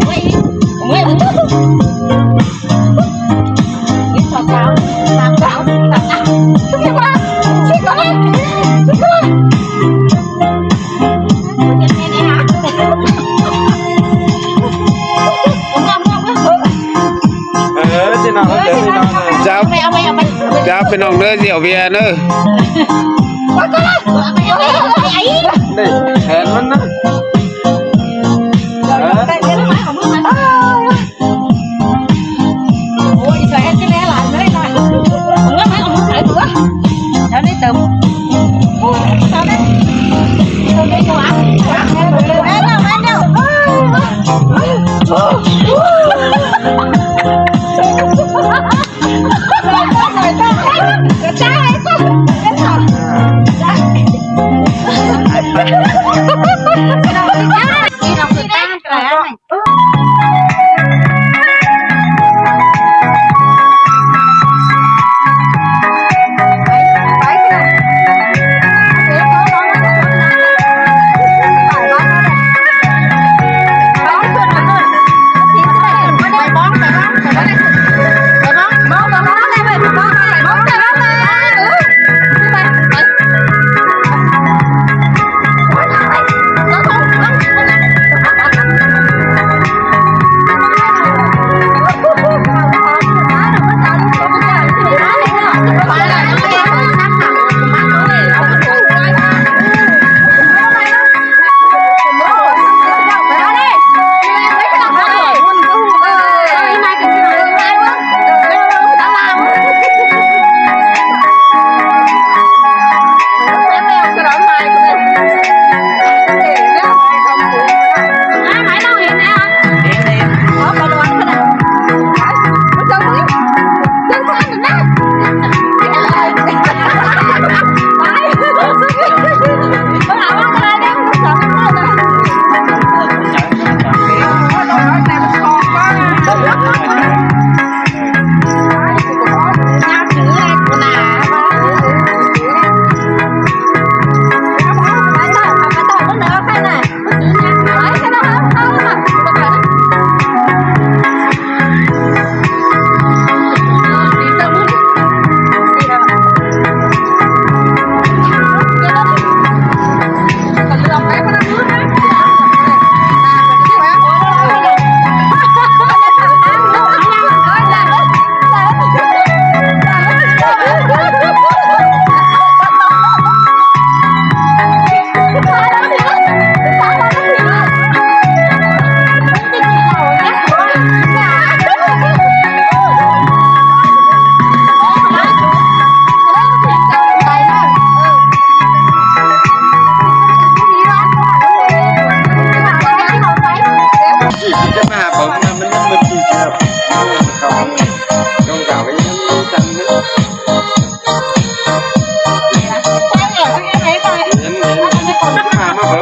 ໂອ້ຍ ໂອ້ຍ ໂອ້ຍ ສອງສາວ ສາມສາວ ສາມສາວ ຊິກວ່າ ຊິກວ່າ ຊິກວ່າ ເອີ ພີ່ນ້ອງ ເອີ ພີ່ນ້ອງ ເຈົ້າ ເອົາໄປ ເອົາໄປ ເຈົ້າ ພີ່ນ້ອງເດີ ຊິເອົາເບຍເດີ ນີ້ ແຂນມັນນະ ເອີ ໂອ້ຍ ໃສ່ໃຫ້ຊິແລຫຼາຍເລີຍນະ ເອົາເງິນໃຫ້ເອົາເງິນໃສ່ຕົວ ແຖວນີ້ເຕີມ ໂອ້ຍ ແຖວນີ້ ເຕີມໄດ້ຕົວ ແມ່ນແລ້ວ ແມ່ນແລ້ວ ໂອ້ຍ ໂອ້ຍ ໂອ້ຍ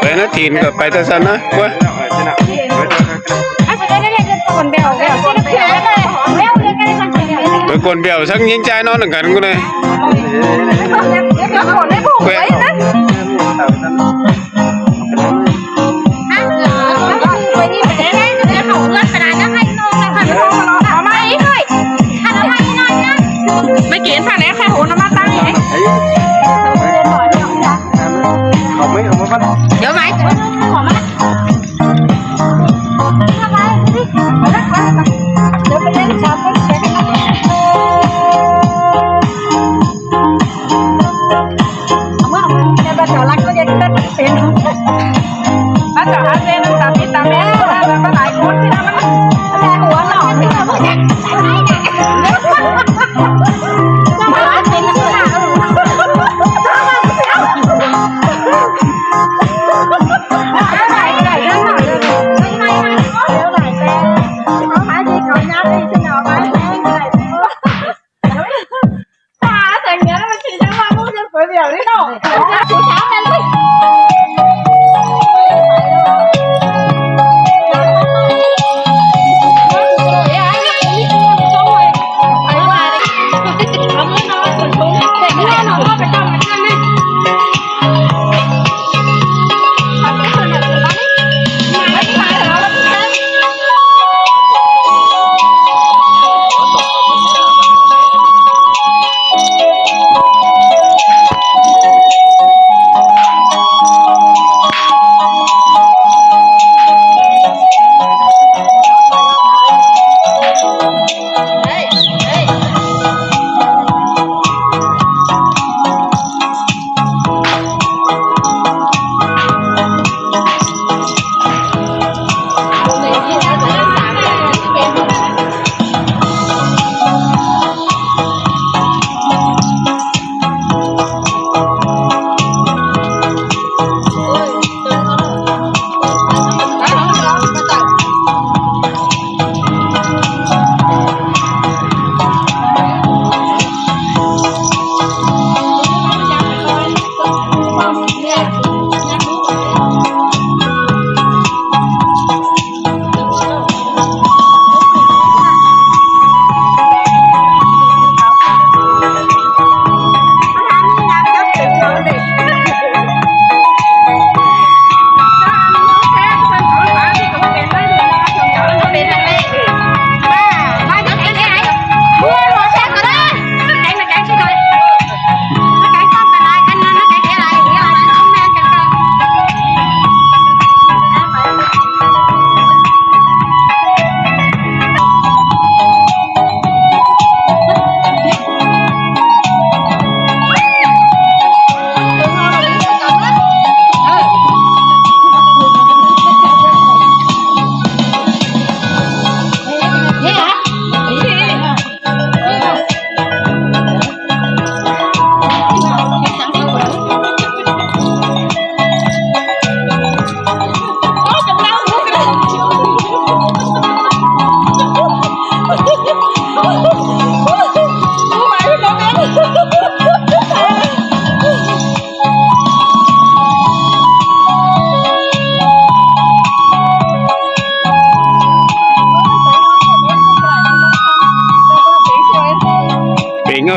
ໄປນະ ຈີນກໍໄປແຕ່ຊັ້ນນະ ໂອ້ຍ ໄປກວນແບວ ຊັກຍິງຈ່າຍນອນນຳກັນກູເລີຍ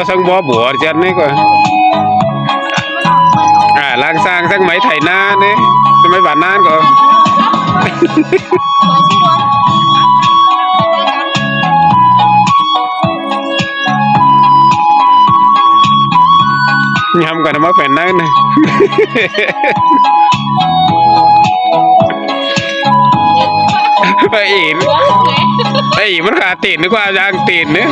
າສັງບໍ່ບົວຈັດນີ້ກໍ ອ່າ ລ້າງຊ່າງ ສັກໄມ້ໄຖນານີ້ ສະໄໝບານນານກໍ ຍາມກັນມາແຟນນັ້ນ ໄອ້ອີນ ໄອ້ອີນມັນຂາຕີນ ນຶກວ່າຢ່າງຕີນເດ້.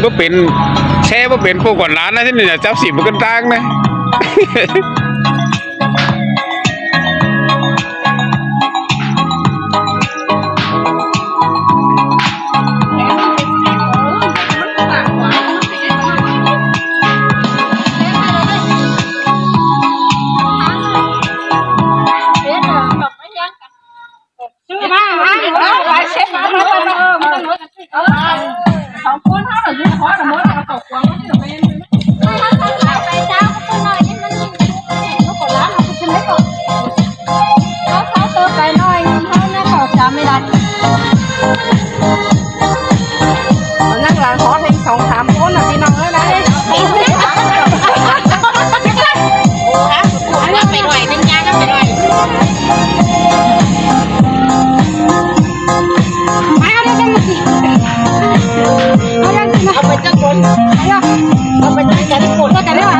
ບໍ່ເປັນ ແຊບໍ່ເປັນ ໂປກອນລ້ານນະ ທີ່ນີ້ນະ ຈັບສີບບໍ່ຂຶ້ນຕ່າງນະ. ຊື້ມາ ມາ ເອີ ໄປເຊັດມາ ເອີ ສອງຄົນເຮົາ ເອົາຂອງມາ ເອົາເຂົ້າຂອງມາ ເອົາໄປ ໄປເຈົ້າ ຄົນໜ້ອຍນີ້ມັນ ລູກຫຼານເຮົາ ເຮົາ ເຮົາໂຕໄກໜ້ອຍ ເຮົາຍັງເຂົ້າຈຳໄມ່ໄດ້ ນັ່ງຫຼັງຂໍເພິ່ນສອງສາມຄົນນະ ພີ່ນ້ອງເອີຍນະ ໄປດ້ວຍ ເປັນຍານຳໄປດ້ວຍ ໄປເອົາໄດ້ຈັງຊີ້ ເອົາໄດ້ຈັ່ງຊີ້ນະ ເອົາໄປຈັກຄົນ ເອົາ ເອົາໄປຈັກຄົນ ເອົາໄປໄດ້ຫວາ?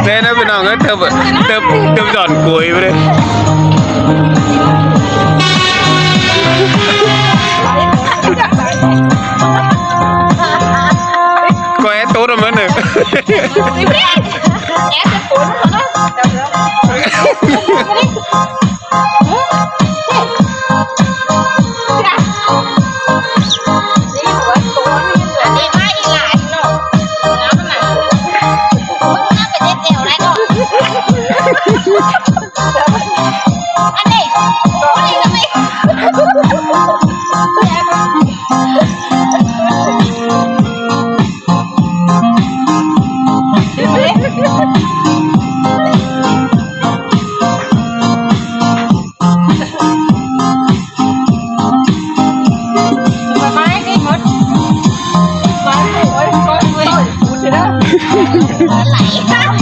ແນ່ນະພີ່ນ້ອງເອີຍ ເຕີບ ເຕີບ ເຕີບດອນກຸຍໄປເດ້ ກໍແອດໂຕດມັນເດີ ແອດໂຕດມັນເນາະ ໄປ